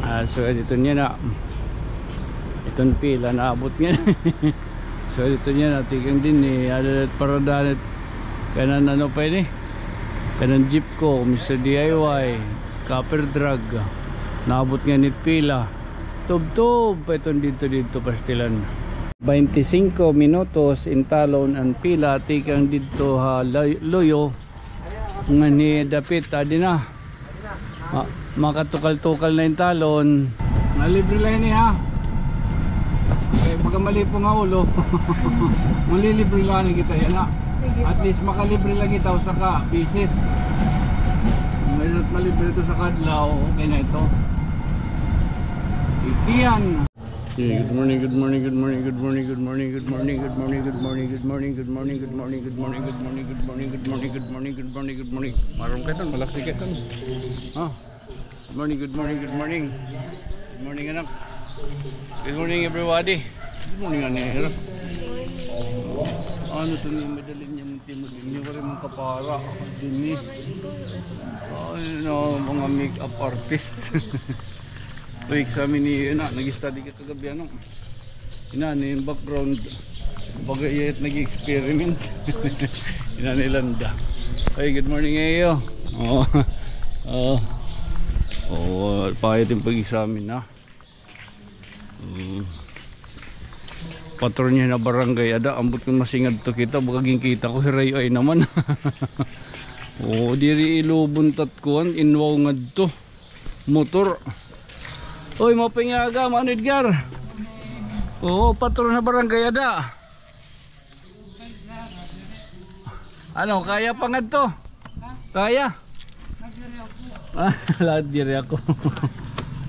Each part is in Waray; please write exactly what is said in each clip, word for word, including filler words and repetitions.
Ah, so, dito niya na. Iton pila naabot niya. So, dito niya na, tikang dinhi, ada para danit. Kanan ano pa ini? Kanan jeep ko, Mister D I Y, Copper Drug. Naabot nga nit pila. Tubtob pa iton dito, dito, pastilan. Baynte singko minutos in talon an pila, tikang dito ha Loy-, Loyo. Nganhi dapit, adi na. Ma-, makatukal-tukal na in talon. Nalibre la ini, ha? Kay baga malipong nga ulo. Manlilibre la ini kita yana. At least makalibre la kita usa ka beses. Mayroon malibre ito sa kadlaw, okay na ito. Ikian. Okay, good morning, good morning, good morning, good morning, good morning, good morning, good morning, good morning, good morning, good morning, good morning, good morning, good morning, good morning, good morning, good morning, good morning, good morning, good morning. Maram ka iton, malaksi ka iton. Ah. Good morning, good morning, good morning. Good morning, anak. Good morning, everybody. Good morning, anak. Ano ito ni madali niya mong timog niya, wala mong kapara. Dini. Ay, no, mga makeup artist. Ito, examine ni, yun na, nag-study ka kagabi, ano? Inani in background. Baga iya it nag-experiment. Inani Landa. Hey, good morning, Ayo. Oh. Oh. Oh, payat it pag-examine, ha? Mm. Patron niya na barangay, ada, ambot kon masingadto kita, baga ginkita ko, hiray ay naman. Oh, diri ilubon tat kuan, inwaw ngadto. Motor. Oy, maupay nga aga, Mano Edgar. Oo, patron ha barangay ada. Ano, kaya pa ngadto? Kaya? Ah, lahat diri ako.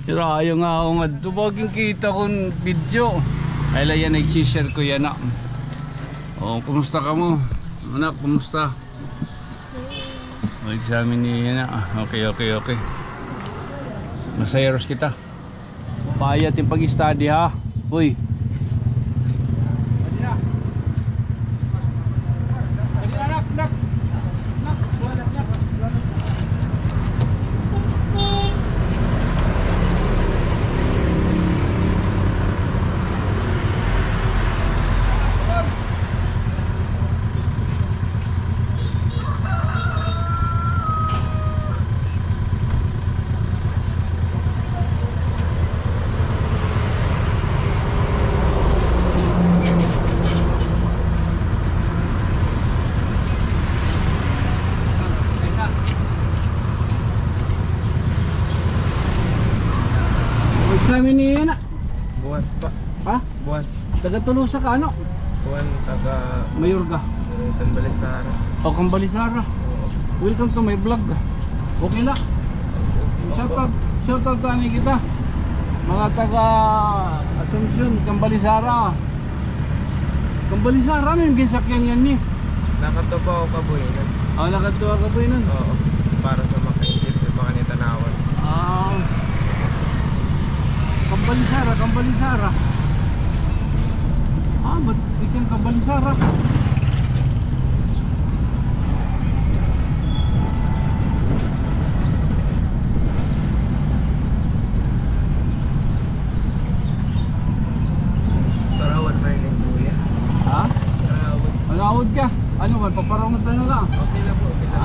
Pero ayaw nga ako ngadto. Baga ginkita ko hin video. Ay, la yan, nag-share ko yana. Oh, kumusta kamo? Anak, kumusta? O, examine niya na. Ah, okay, okay, okay. Masaya ros kita. Payat it pag-study, ha? Uy. First time ini yana? Buwas pa. Ha? Buwas. Taga Tolosa ka, ano? Kuan, taga Mayorga. Eh, Cambalisara. O, Cambalisara. Oo. Welcome to my vlog. Okay la. Shout out, shout out ta ani kita. Mga taga Asuncion, Cambalisara. Cambalisara, ano it ginsakyan nganhi? Nakadto pa ako Kabuyanan. Ah, nakadto ka Kabuyanan? Oo. Para sa Makainit, sa Pakanitanawon. Ah. Cambalisara, Cambalisara. Ah, ba't ikan Cambalisara? Sarawan man ini, kuya. Ha? Sarawan. Manawod ka? Ano man, paparangot na la. Okay la po, okay la.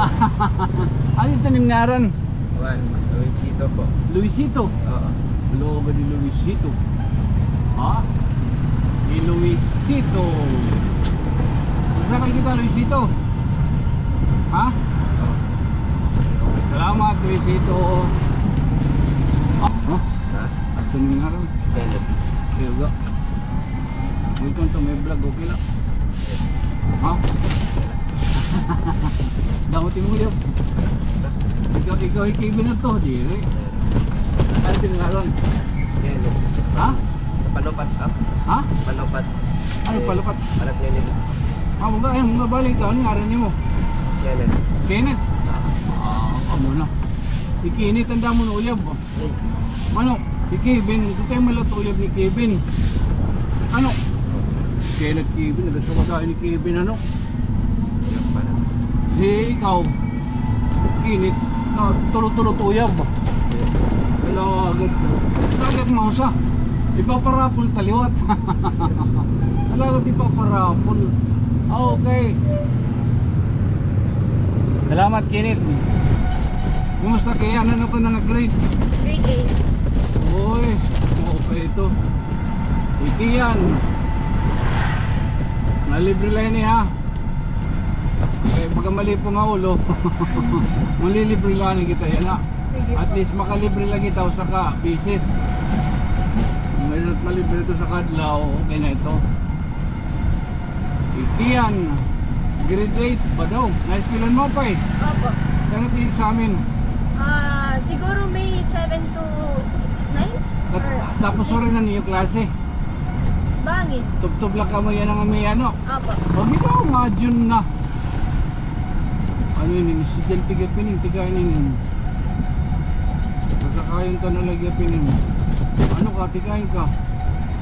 Ano it im ngaran? Kuan, Luisito po. Luisito? Oo. Lobo ni Luisito. Ha? Ni Luisito. Unsa kay kita, Luisito? Ha? Oo. Salamat, Luisito. Ah, ha? Ha? Ato ni ngaran. Kenneth. Kaya ga. Welcome to my vlog, okay la? Ha? Damo it im uyab. Ikaw, ikaw, hi Kevin na to, diri. Ano it im ngaran? Kenneth. Ha? Palupat, ha? Ha? Palupat. Ano, eh, Palupat? Anak niya nila. Ah, mga, ay, mga balik ka. Ano ngaran nimo? Kenneth. Kenneth? Ah. Ah, amo na. Hi Kenneth, an damo na uyab. Ano, hi Kevin, gusto tayo maluto uyab ni Kevin. Ano? Kenneth, Kevin, nagasawa tayo ni Kevin, ano? Hi ikaw, Kenneth, na tulo-tulo to uyab. Lagat. Lagat mo sa. Ipaparapol ta liwat. Lagat ipaparapol. Ah, okay. Salamat, Kenneth. Kumusta ka, Ian? Ano ka na nga grade? Grade eight. Uy, okay ito. Ikian. Nalibre la ini, ha? Kay baga malipong nga ulo. Malilibre la ini kita yana. Sige po. At least makalibre la kita usa ka beses. Ngayon at malibre ito sa kadlaw, okay na ito. Ikian, grade eight ba daw? Naeskwelahan mo pa eh. Opo. Kaya ito examen? Ah, siguro May seven to nine? Tat-, or tapos oras na niyo klase? Bangin. Tubtob la kamo yana nga may ano. Opo. O, di ba, mga June na. Ano ini, estudyante gihapon ini, tikang ini. Sasakayan ta na la gihapon ini. Ano ka, tikain ka?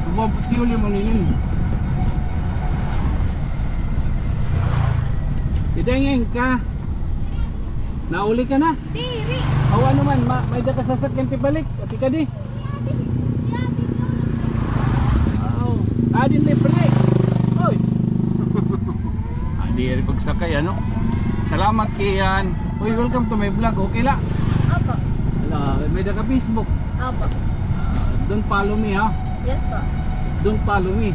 Ano ba, tiuli man ini? Idaingan ka? Nauli ka na? Diri. Aw, ano man, ma-, may-ada ka sasakyan tibalik. Ati ka di? Wow. Adi libre. Oy. Adi, adi pagsakay, ano? Salamat, Kian. Uy, welcome to my vlog. Okay la? Opo. Ala, may-ada ka Facebook? Opo. Ah, don't follow me, ha? Yes po. Don't follow me.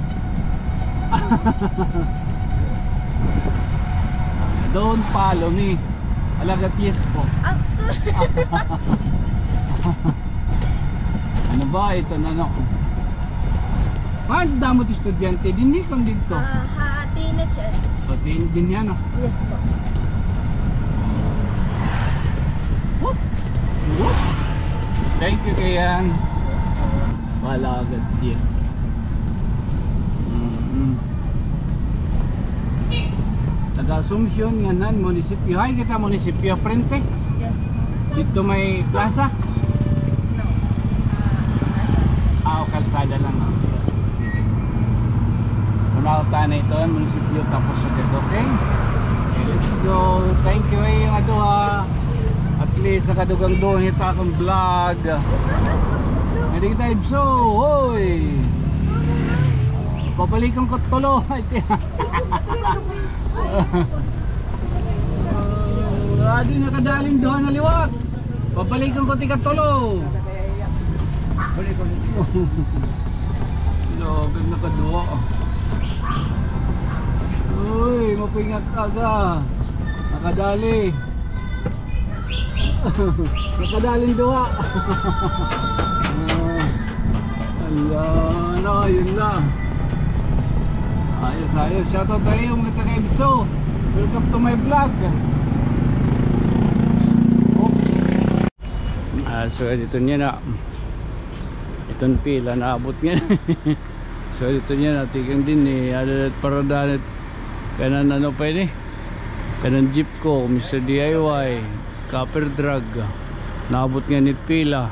Don't follow me. Alagad yes po. Ah, sorry. Ano ba ito na, no? Ay, damo it estudyante dinhi kon didto. Ah, ha, T N H S. O, din, dinhi, no? Yes po. Whoop! Whoop! Thank you, Kian. Yes po. Wala agad, yes. Mm-mm. Taga Asuncion, ngan han munisipyo. Hay kita munisipyo, frente. Yes. Dito may plaza? No. Ah, kalsada lang, ah. Unaw ta na ito, munisipyo, tapos sa dito, okay? Let's go. Thank you, eh, yung ato, ha. At least, nakadugang duhon hit akon vlog. Nga di kita ibso, hoy! Pabalikon ko tulo. Ay, tiya. Ah, adi nakadalin duha na liwat. Pabalikon ko tikatulo. Grabe, nakaduha. Uy, mapingat aga. Nakadali. Nakadalin duha. Ah, ayan, ayun lang. Ayos, ayos. Shoutout sa iyo, mga taga-Ibso. Welcome to my vlog. Ah, so, dito niya na. Iton pila, naabot niya. So, dito niya na, tikang dinhi, ada paradahan it kanan, ano pa ini? Kanan jeep ko, Mister D I Y, Copper Drug. Naabot nga nit pila.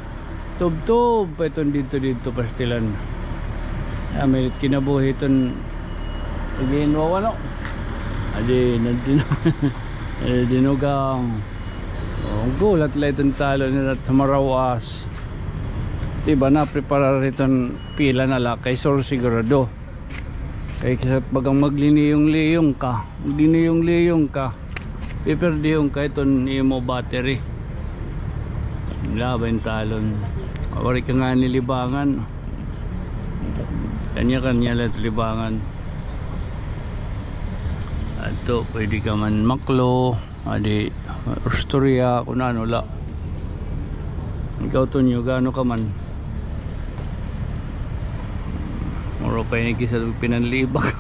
Tubtob pa iton didto, didto pastilan. Ah, may kinabuhi iton iginwawa, no? Adi, nadin-, eh, dinugang. O, gulat la iton talon nira at humarawas. Di ba, napreparar iton pila na la kay sur sigurado. Kay kisa bagang magliniyong-liyong ka, magliniyong-liyong ka, piperdihon ka iton imo battery. Laban talon. Waray ka ngani libangan. Kanya-kanya la it libangan. Adto, pwede ka man maklo. Adi, istorya, kun ano la. Ikaw, Tonyo, gaano ka man? Mura pa ini kisa pinanlibak.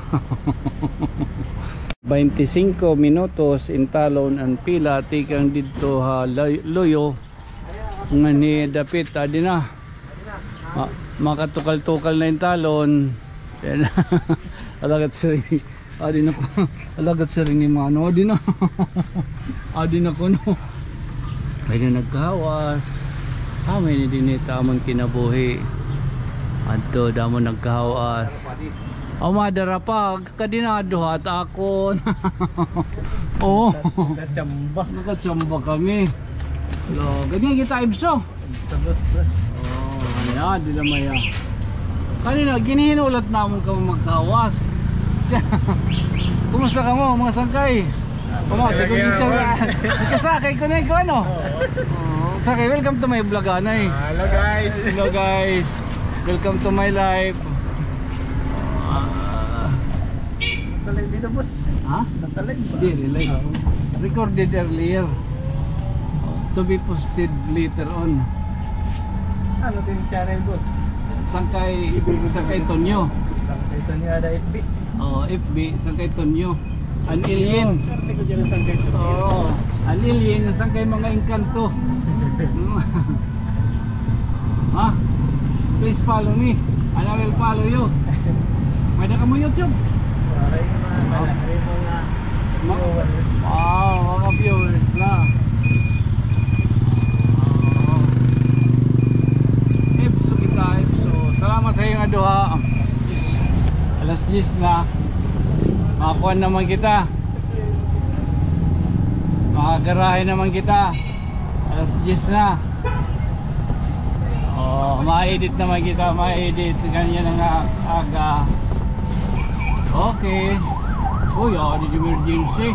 Baynte singko minutos in talon an pila tikang didto ha Loy-, Loyo. Nganhi dapit, adi na. Ma-, makatukal-tukal na in talon. Yan. Alagat sa Adi na ko. Alagat siring ni Mano. Adi na. Adi na kuno. May na nagkahawas. Ah, may ni dinhi it amon kinabuhi. Adto, damo nagkahawas. O, madara pa. Kadi na, duha at akon. Oo. Nakatsamba. Nakatsamba kami. Lo, ganyan kita, Ibso. Sa bus. Ah, di na maya. Kanina, ginihinulat namon kamo magkawas. Kumusta kamo, mga sangkay? Kamo, Talaga tigong yun. Kasakay ko na ikaw, ano? Oo. Sakay, welcome to my vlog, anay. Hello, guys. Hello, guys. Welcome to my life. Ah. Natalay dito, boss. Ha? Natalay ba? Di, relay. Oo. Recorded earlier. To be posted later on. Ano din channel, boss? Sangkay, Sangkay Tonyo. Sangkay Tonyo, ada F B. Oo, F B, Sangkay Tonyo. An alien. Swerte ko dyan ang Sangkay Tonyo. Oo, an alien, sangkay mga engkanto. Ha? Please follow me and I will follow you. May-ada kamo YouTube? Waray, mga, waray, mga viewers. Wow, mga viewers na. Oo. Ipso kita, ipso. Salamat ha iyo nga duha. Alas diyes na. Makakuan naman kita. Makagarahe naman kita. Alas diyes na. Oh, ma-edit naman kita, ma-edit. Ganyan na nga aga. Okay. Uy, oh, di emergency.